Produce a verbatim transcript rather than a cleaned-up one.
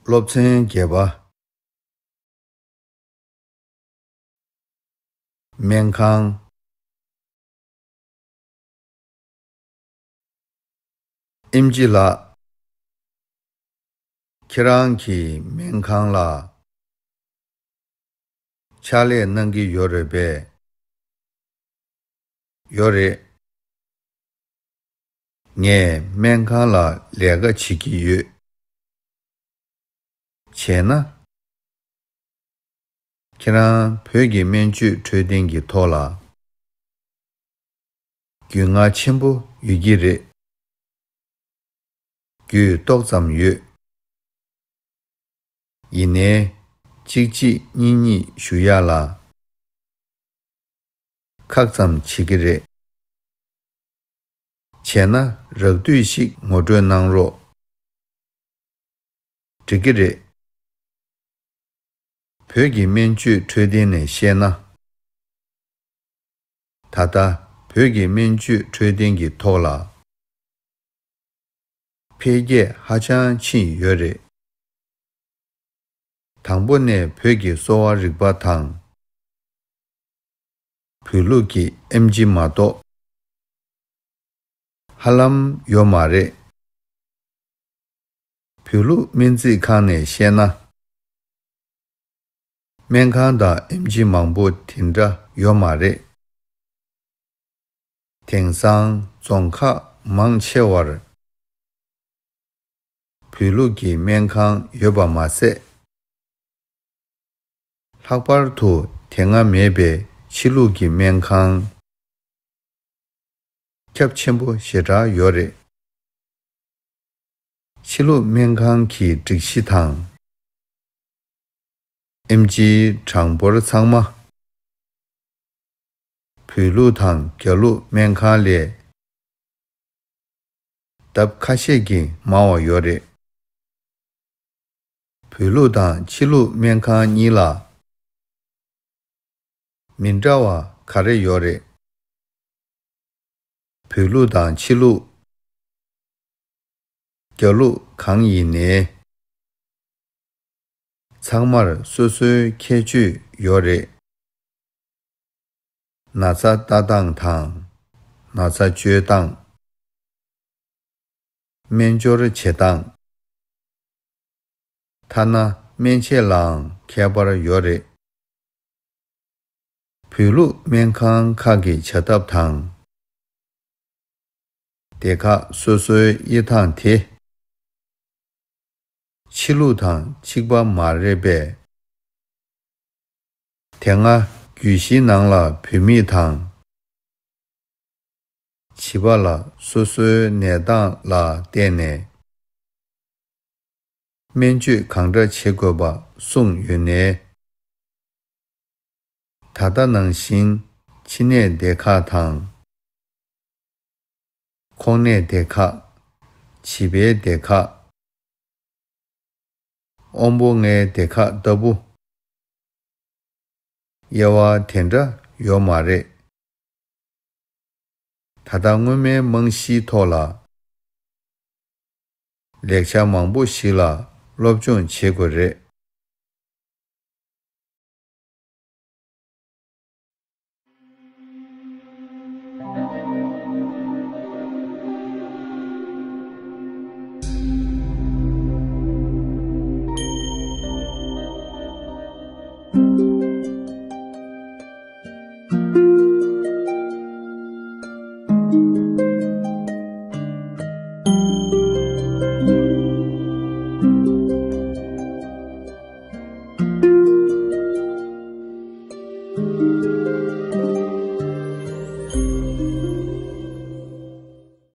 སློབ་ཚན་བརྒྱད་པ། སྨན་ཁང་། ཨེམ་ཆི་ལགས། ཁྱེད་རང་གི་སྨན་ཁང་ལ་ཕྱག་ལས་གནང་གི་ཡོད་རེད་པས། ཡོད་རེད། ངས་སྨན་ཁང་ལ་ལས་ཀ་བྱེད་ཀྱི་ཡོད། བྱས་ན། ཁྱེད་རང་བོད་ཀྱི་སྨན་བཅོས་འཕྲོད་བསྟེན་གྱི་ཐོག་ལ་རྒྱུས་མངའ་ཆེན་པོ་ཡོད་ཀྱི་རེད། རྒྱུས་ཏོག་ཙམ་ཡོད། ཡིན་ནའི། གཅིག་གཅིག་གཉིས་གཉིས་ཞུ་ཡག་ལ་ཁག་ཙམ་བྱེད་ཀྱི་རེད། བྱས་ན་རགས་བསྡུས་ཤིག་ངོ་སྤྲོད་གནང་རོགས། འགྲིག་གི་རེད། བོད་ཀྱི་སྨན་བཅོས་འཕྲོད་བསྟེན་ནས་བཤད་ན། ད་ལྟ་བོད་ཀྱི་སྨན་བཅོས་འཕྲོད་བསྟེན་གྱི་ཐོག་ལ་འཕེལ་རྒྱས་ཧ་ཅང་ཕྱིན་ཡོད་རེད། དང་པོ་ནས་བོད་ཀྱི་གསོ་བ་རིག་པ་དང་བོད་ལུགས་ཀྱི་ཨེམ་ཆི་མ་གཏོགས་ཧ་ལམ་ཡོད་མ་རེད། བོད་ལུགས་སྨན་རྩིས་ཁང་ནས་བཤད་ན། སྨན་ཁང་དང་ཨེམ་ཆི་མང་པོ་དེ་འདྲ་ཡོད་མ་རེད། དེང་སང་རྫོང་ཁག་མང་ཆེ་བར་བོད་ལུགས་ཀྱི་སྨན་ཁང་ཡོད་པ་མ་ཟད། ལྷག་པར་དུ་དེ་སྔ་མེད་པའི་ཕྱི་ལུགས་ཀྱི་སྨན་ཁང་ཁྱབ་ཆེན་པོ་ཞེ་དྲག་ཡོད་རེད། ཕྱི་ལུགས་སྨན་ཁང་གི་སྒྲིག་གཞི་དང་ཨེམ་ཆིའི་གྲངས་འབོར་ཚང་མ་བོད་ལུགས་དང་རྒྱ་ལུགས་སྨན་ཁང་ལས་ལྡབ་ཁ་ཤས་ཀྱིས་མང་བ་ཡོད་རེད། བོད་ལུགས་དང་ཕྱི་ལུགས་སྨན་ཁང་གཉིས་ལ་མི་འདྲ་བ་ག་རེ་ཡོད་རེད། བོད་ལུགས་དང་ཕྱི་ལུགས། རྒྱ་ལུགས་གང་ཡིན་ནའི། ཚང་མར་སོ་སོའི་ཁྱད་ཆོས་ཡོད་རེད། ན་ཚ་ལྟ་སྟངས་དང་། ན་ཚ་བཅོས་སྟངས། སྨན་སྦྱོར་བྱེད་སྟངས། ཐ་ན་སྨན་ཆས་ལའང་ཁྱད་པར་ཡོད་རེད། བོད་ལུགས་སྨན་ཁང་ཁག་གི་བྱ་ཐབས་དང་། སྡེ་ཁག་སོ་སོའི་དབྱེ་སྟངས་དེ། ཕྱི་ལུགས་དང་གཅིག་པ་མ་རེད་པས། དེ་སྔ་རྒྱུད་བཞིའི་ནང་ལ་བུད་མེད་དང་། བྱིས་པ་ལ་སོ་སོའི་གནས་སྟངས་ལ་བལྟས་ནས། སྨན་བཅོས་གང་འདྲ་བྱེད་དགོས་པ་གསུངས་ཡོད་ནའི། ད་ལྟ་ནང་བཞིན་ཕྱི་ནད་སྡེ་ཁག་དང་། ཁོག་ནད་སྡེ་ཁག་བྱིས་པའི་སྡེ་ཁག་དབང་པོ་ལྔའི་སྡེ་ཁག་ལྟ་བུ། དབྱེ་བ་དེ་འདྲ་ཡོད་མ་རེད། ད་ལྟ་སྔོན་མའི་རྨང་གཞིའི་ཐོག་ལ། ལེགས་ཆ་མང་པོ་ཞིག་ལ་སློབ་སྦྱོང་བྱེད་དགོས་རེད།